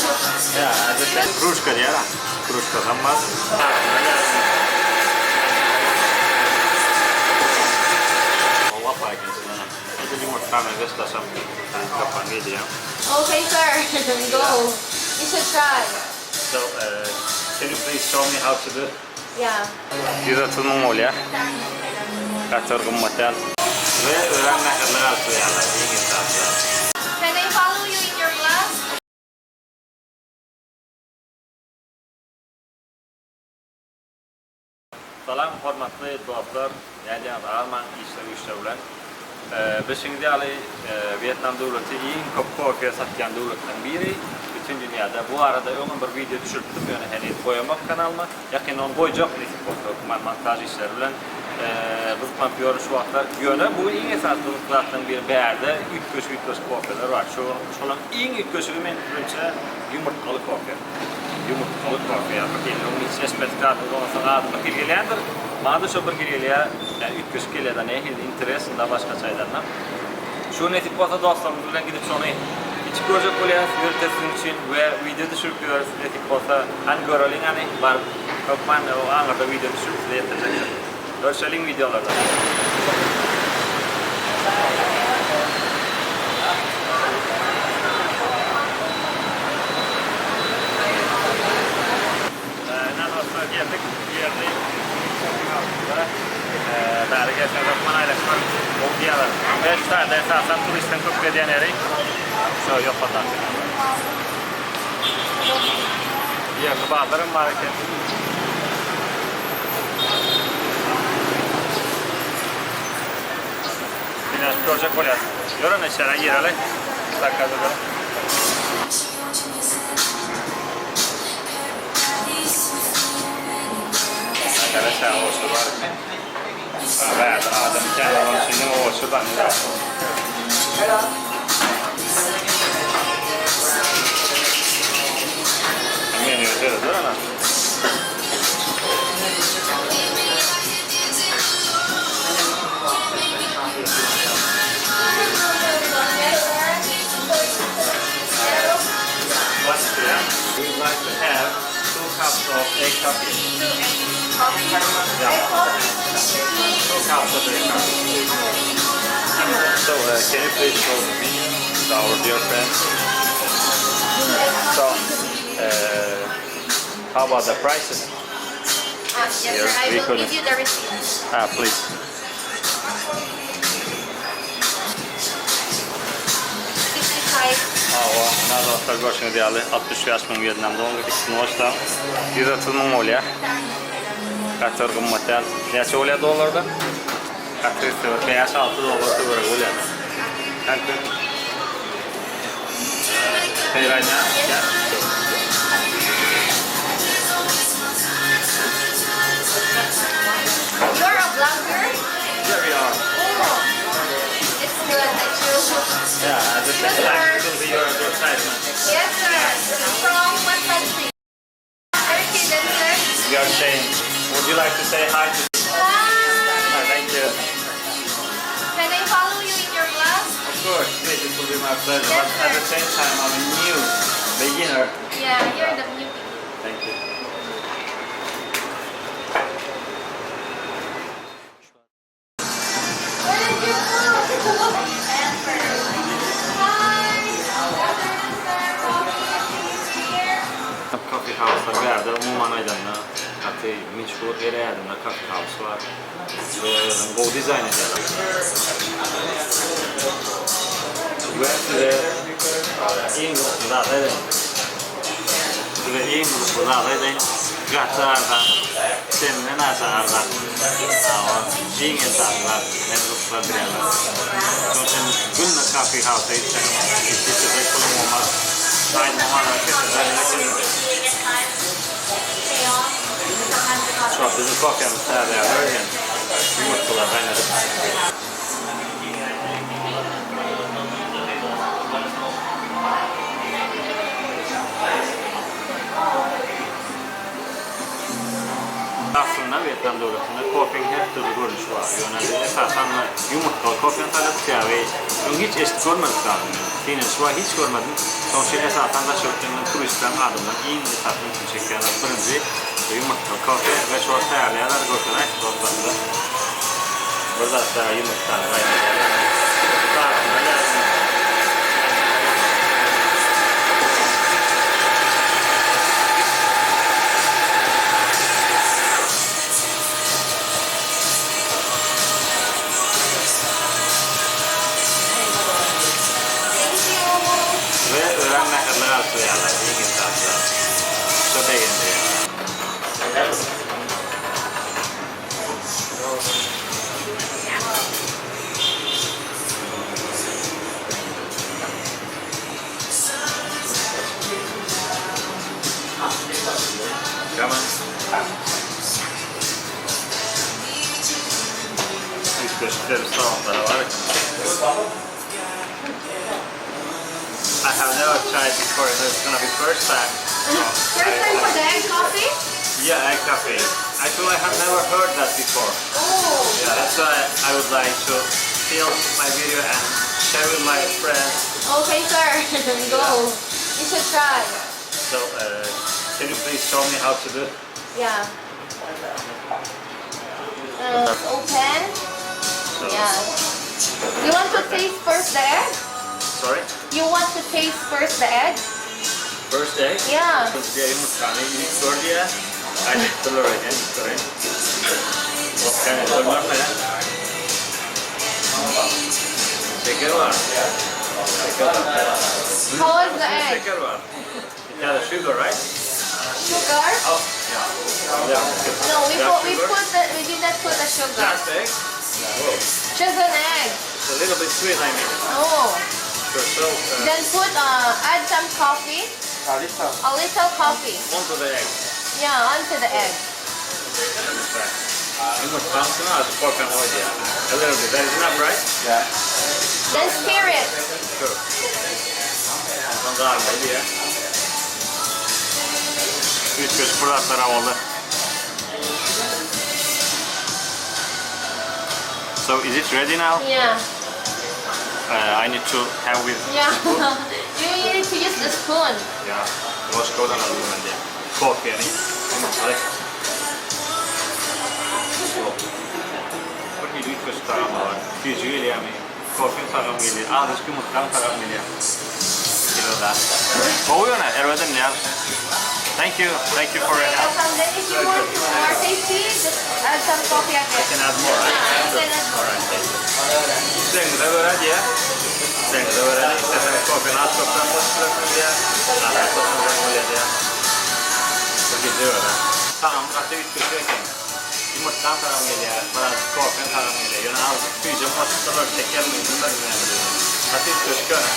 Yeah, at the same. Kruşka diýýär. Kruşka hem bar. Gowy gapa eken çyndanam. Edil ýumurtga meňzeş daşam. Gapany geýdirýän. Okay, sir. Go. You should try. So, uh, can you please show me how to do? Yeah. 130 müň bolýar. Gaty bir gymmat däl. We örän mähirli garşylaýarlar, iň esasy zat. Can I follow you in your vlog? Salam hormatly dostlar, nädýäňiz armaň işler güýçler bilen. Bilşiňiz ýaly Wýetnam döwleti iň köp kofe satýan döwletleriň biri bütin dünýäde. Bu barada öňem bir wideo düşüripdim, ýöne heniz goýamok kanalyma. Ýakynda ony goýjak nesip bolsa hökman montaž işleri bilen gyzyklanyp ýörün şu wagtlar. Ýöne bu iň esasy gyzykly zatlaryň biri bärde üýtgeşik üýtgeşik kofeler bar. Şu şolaryň iň üýtgeşigi meň pikirimçe ýumurtgaly kofe. Ýumurtgaly kofe ýa bir hili öň hiç eşitmedik zadyňyz bolmasa ady bir hili gelýändir. Maňada şo bir hili gelýär. Ýa üýtgeşik gelýär-de nähili interesno da başgaça aýdanda. Şu nesip bolsa dostlarymyz bilen gidip şony içip görjek bolýarys ýörite siziň üçin we wideo düşürip ýörüs nesip bolsa hany göreliň hany baryp hökman o aňyrda wideo düşürip size ýetirjekdir. Görşeliň wideolarda. Ine dostlar geldik ýerli shopping house-da. Bäri gelseňiz hökman aýlanyp görüň. Gowy diýýärler. We şu taýda esasan turistleriň köp gezýän ýeri şo ýokardaky. Ýerli bazar hem bar eken. Synanyşyp görjek bolýas. Ýör onda içeri gireli. Zakaz edelim. Arkadaşlar oşy bar eken. Bärde adam kän bolany üçin diňe oşy bar. Menýu şeýle ana. We would like to have two cups of egg coffee. Yeah. Two cups of egg coffee. So, uh, can you please show the menu to our dear friends? So, uh, how about the prices? Yes, Here, sir. I we will could- give you the receipt. Ah, please. 65. Hawa, ynha dostlar görşüňiz ýaly 65 müň Wýetnam dongy ikisini goşsaň 130 müň bolýar. Gaty bir gymmat däl. Näçe bolýar dollarda? Gaty üsti bir 5-6 dollar töweregi bolýar. Thank you. Pay right now? Yeah. You're a vlogger? Here we are. Oh, it's good that you. Yeah, at the same time it will be your advertisement. Yes, sir. From what country? Turkey, then, sir. We are saying, would you like to say hi to Hi. Ah, thank you. Can I follow you in your vlog? Of course, please, it will be my pleasure. Yes, But at the same time, I'm a new beginner. Yeah, you're the new beginner. Thank you. Where did you go? Hi. Good afternoon, sir. Coffee, please, here. Coffee house-lar bärde umuman aýdanda gaty meşhur her ädimde coffee house bar. We özem gowy dizaýn edýärler. We size iň gyzykly zat aýdaýyn. Size iň gyzykly zat aýdaýyn. Gaty arzan. Senden aşa arzan. Hawa, iň esasy zat meni gyzyklandyrýanlar. Şonuň üçin günde coffee house-a gitseň, hiç ýeterlik puluň bolmaz. Aýdymam keseler eken. Şu wagt biziň kofemiz täzeýärler eken. Ýumurtgalar gaýnadyp. Aslynda Wýetnamda. Wýetnam döwletinde kofeň her dürli görnüşi bar. Ýöne biz esasan ýumurtgaly kofeni saýladyk, sebäbi öň hiç eşidip görmedik zadym men. Synanyşyp hiç görmedim. Şonuň üçin esasan daşary ýurtdan gelen turistleriň adamlaryň iň esasy ünsüni çekýän zat birinji ýumurtgaly kofe we şol taýýarlaýarlar görkezaýt dostlar size. Bir zat dagy ýumurtgany gaýnadýarlar. Sarysyny alýarlar. We örän mähirli garşylaýarlar, iň esasy zat. Şo begendirýär. Come on. Üýtgeşik serwis tagamlary bar eken. I have never tried before, so it's gonna be first time. First time for the egg coffee? Yeah, egg coffee. Actually, I have never heard that before. Oh. Yeah, that's why I would like to film my video and share with my friends. Okay, sir. Go. You should try. So, can you please show me how to do? Yeah. It's open. So, Yeah. You want to taste first the egg? Sorry? You want to taste first the egg? First egg? Yeah. Önce yumurtany iýip gör diýýär. Aýdypdyrlar eken, iýip göreýin. Yani görmem ben. Şeker bar. Şeker bar. How is the egg? Şeker bar. It has a sugar, right? Sugar? Oh, yeah. Yeah. No, we Yeah, put we sugar. put the we did not put the sugar. Just egg? Whoa. Just an egg. It's a little bit sweet, I mean. Oh. Sure. So, Then put add some coffee. a little. A little coffee. Onto the egg. Yeah, onto the egg. Yumurtanyň üstüne azajyk kofe goýdy. A little bit. That is enough, right? Yeah. Then stir it. Sure. Ondan garmaly diýýär. Üýtgeşik bir zatlar boldy. So is it ready now? Yeah. I need to have with Yeah. spoon. You need to use the spoon. Yeah. Ложкаdan alayım ben de. Kofeni. Yumurtaly. Bir hili üýtgeşik tagamy bar. Süýji gelýärmi? Kofeň tagamy gelýär. Azajyk ýumurtgaň tagamy gelýär. Kilo da. Gowy ýöne, erbedem däl. Thank you. Thank you for your Okay, help. and then if you want to more tasty, just add some coffee I again. can add more, right? Yeah, you can add more. Alright, thank you. Islegiňize görä diýýär. Islegiňize görä isleseňiz kofeni az köpden goşup bilersiňiz diýýär. Azrak goşsaňyz hem bolýar diýýär. Bir gije görä. Tagamy gaty üýtgeşik eken. Ýumurtgaň tagamy gelýär, biraz kofeň tagamy gelýär. Ýöne azajyk süýjem goşupdyrlar, şekermi, bilmedim näme diýýär. Gaty üýtgeşik ýöne.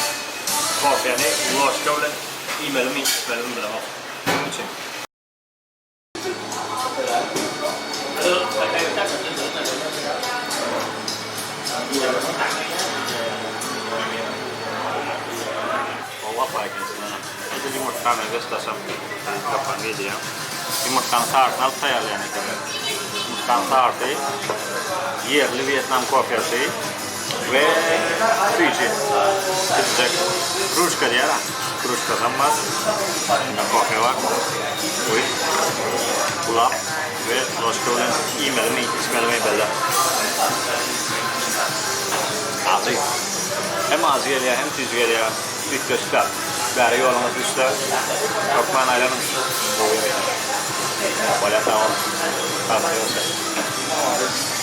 Kofeni ложка bilen iýmelimi, içmelimi bilemok. Şonuň üçin. Gowy gapar eken çyndanam. Edil ýumurtga meňzeş daşam gapar gelýär. Ýumurtganyň sarysyny alyp taýýarlaýan ekenler. Ýumurtganyň sarysy, ýerli Wýetnam kofesi we süýji. Kiçijek krujka diýýär. Krujkasam bar. Ýene kofe bar. Uý. Bulap we ложка bilen iýmelimi, içmelimi belli. Ajy. Hem ajy gelýär, hem süýji gelýär. Üýtgeşik zat. Bäri ýoluňyz düşse, hökman aýlanyň. Gowy ýer eken. Bolýar, sag boluň. Tawsiýe bolsa.